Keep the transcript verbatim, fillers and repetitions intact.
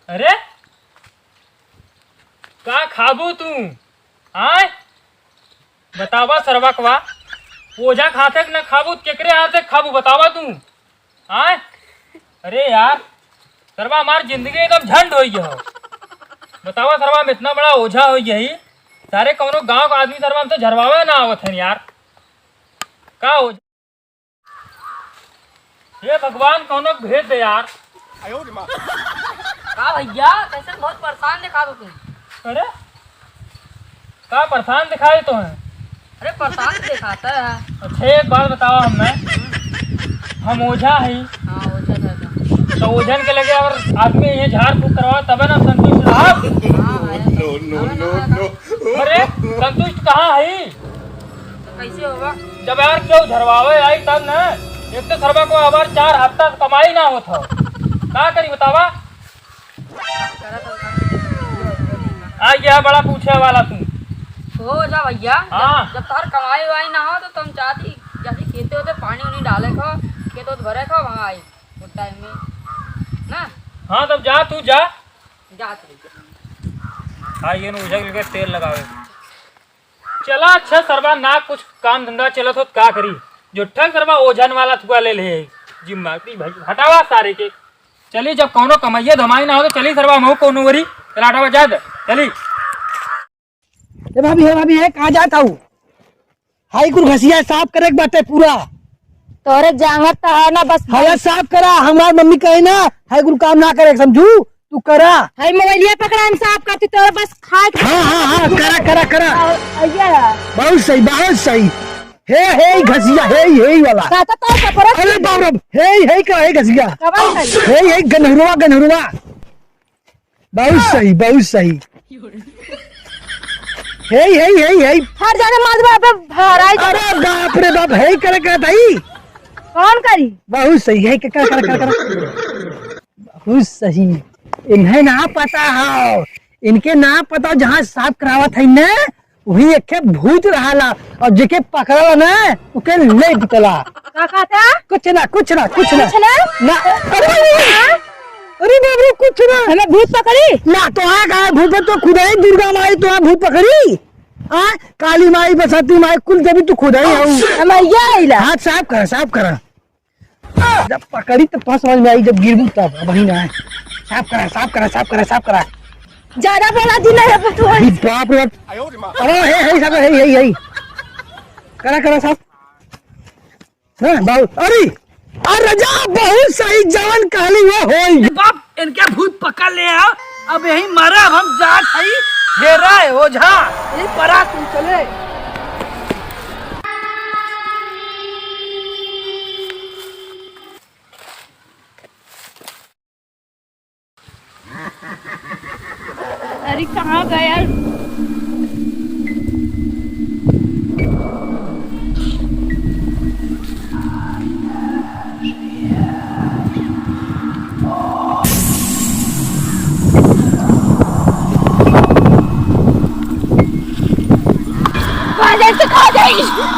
अरे, का खाबू तू? आय, बतावा सरवा कवा, ओझा के हाथे के न खाबू, त केकरे हाथे के खाबू, बतावा तू? आय, अरे यार, सरवा हमार जिंदगी एकदम झंड होइ गया हो। बतावा सरवा, हम इतना बड़ा ओझा होइ गया ही, सारे कौनो गांव का आदमी सरवा हमसे झरवावे ना आवत है यार। का ओझा हे भगवान, कौनो भेज दे यार। का भैया, कैसे बहुत परेशान दिखात हो तुम? अरे, का परेशान दिखाए तो हैं? अरे, परेशान दिखाता है। अच्छा, एक बात बताओ हमें, हम ओझा हई। हाँ, ओझा था तो। तो ओझन के लगे अगर आदमी ये झाड़ फूक करवा तबे ना संतुष्ट रहा। हाँ, हाँ, नो, नो, हाँ, नो, हाँ। नो। अरे, संतुष्ट कहाँ हई? तो कैसे होगा? जब यार केहू झरवावे आई तब न, एक तो सरवा को हमार चार हफ्ता से कमाई ना होत हो। का करी बतावा? आ गया बड़ा पूछे वाला तू। हो जा भैया, हाँ। जब, जब तार कमाई वाई ना हो तो तुम चाहती, जैसे खेते होते पानी उनी डाले खो, खेत होत भरे खो, वहाँ आई उस टाइम में ना। हाँ, तब जा तू जा। जा तू। हाँ, ये नु उझल के तेल लगावे। चला अच्छा सरवा, ना कुछ काम धंधा चलत हो त का करी, जो ठग सरवा ओझन वाला थुआ ले ले जिम्मा। ई भाई हटावा सारे के। चली, जब कौनो कमाइए धमाई ना हो तो चली सरवा, महू कौनो वरी। चला हटावा, जा दे, चली। ए भाभी, हे भाभी, हे कहाँ जात हऊ? हाई कुल घसिया साफ करे के बाटे पूरा। तोरे जांगर त है ना, बस हवा साफ करा। हमार मम्मी कहे ना, हाई कुल काम ना करे, समझू? तू करा। हाई मोबाइलिया पकड़ा, हम साफ करती, तोरे बस खाए के हाँ, हाँ, हाँ, करा, करा, करा। और ये है। बहुत सही, बहुत सही। हे, हे, घसिया, हे, हे वाला। कहता तो कपड़ा अरे बाप रे, हे, हे का, हे घसिया। कपड़ा का? हे, हे गनहुरवा, गनहुरवा। बहुत सही, बहुत सही। हे, हे, हे, हे। हर जाने मार दे, अबे भराई जा। अरे बाप रे बाप, हे करे का ताई? कौन करी? बहुत सही, हे के कर, कर, कर, कर। बहुत सही। इन्हें ना पता हो, इनके ना पता, जहाँ साफ करावत है ना, वही एक ठे भूत रहाला, और जेके पकड़ला ना, ओके ले बिकला। का कहता? कुछ ना, कुछ ना, कुछ ना। कुछ ना? ना, अरे, हाँ? अरे बाप रे, कुछ ना। हमें भूत पकड़ी? ना, तो आ गए भूत, तो खुद ही दुर्गा माई तो आ भूत पकड़ी। आ, काली माई, बसंती माई, कुल देवी तू खुद ही हऊ। हम ये आइला। हाथ साफ कर, साफ कर। जब पकड़ी तो पाँच समझ में आई, जब गिरबू तब। अब वही ना है। साफ करा, साफ करा, साफ करा, साफ करा। ज्यादा बोला जी नहीं है तू। अरे बाप रे बाप। अरे हे, हे, सब हे, हे, हे। करा, करा साफ। हाँ, बाबू, अरे, अरे जा, बहुत सही, जवन कहली वो होई। बाप, इनके भूत पकड़ ले आओ, अब यही मरा, अब हम जात हई, हेरा है ओझा, यही परा तू चले। अरे, कहाँ गया? बाजार से खा गई।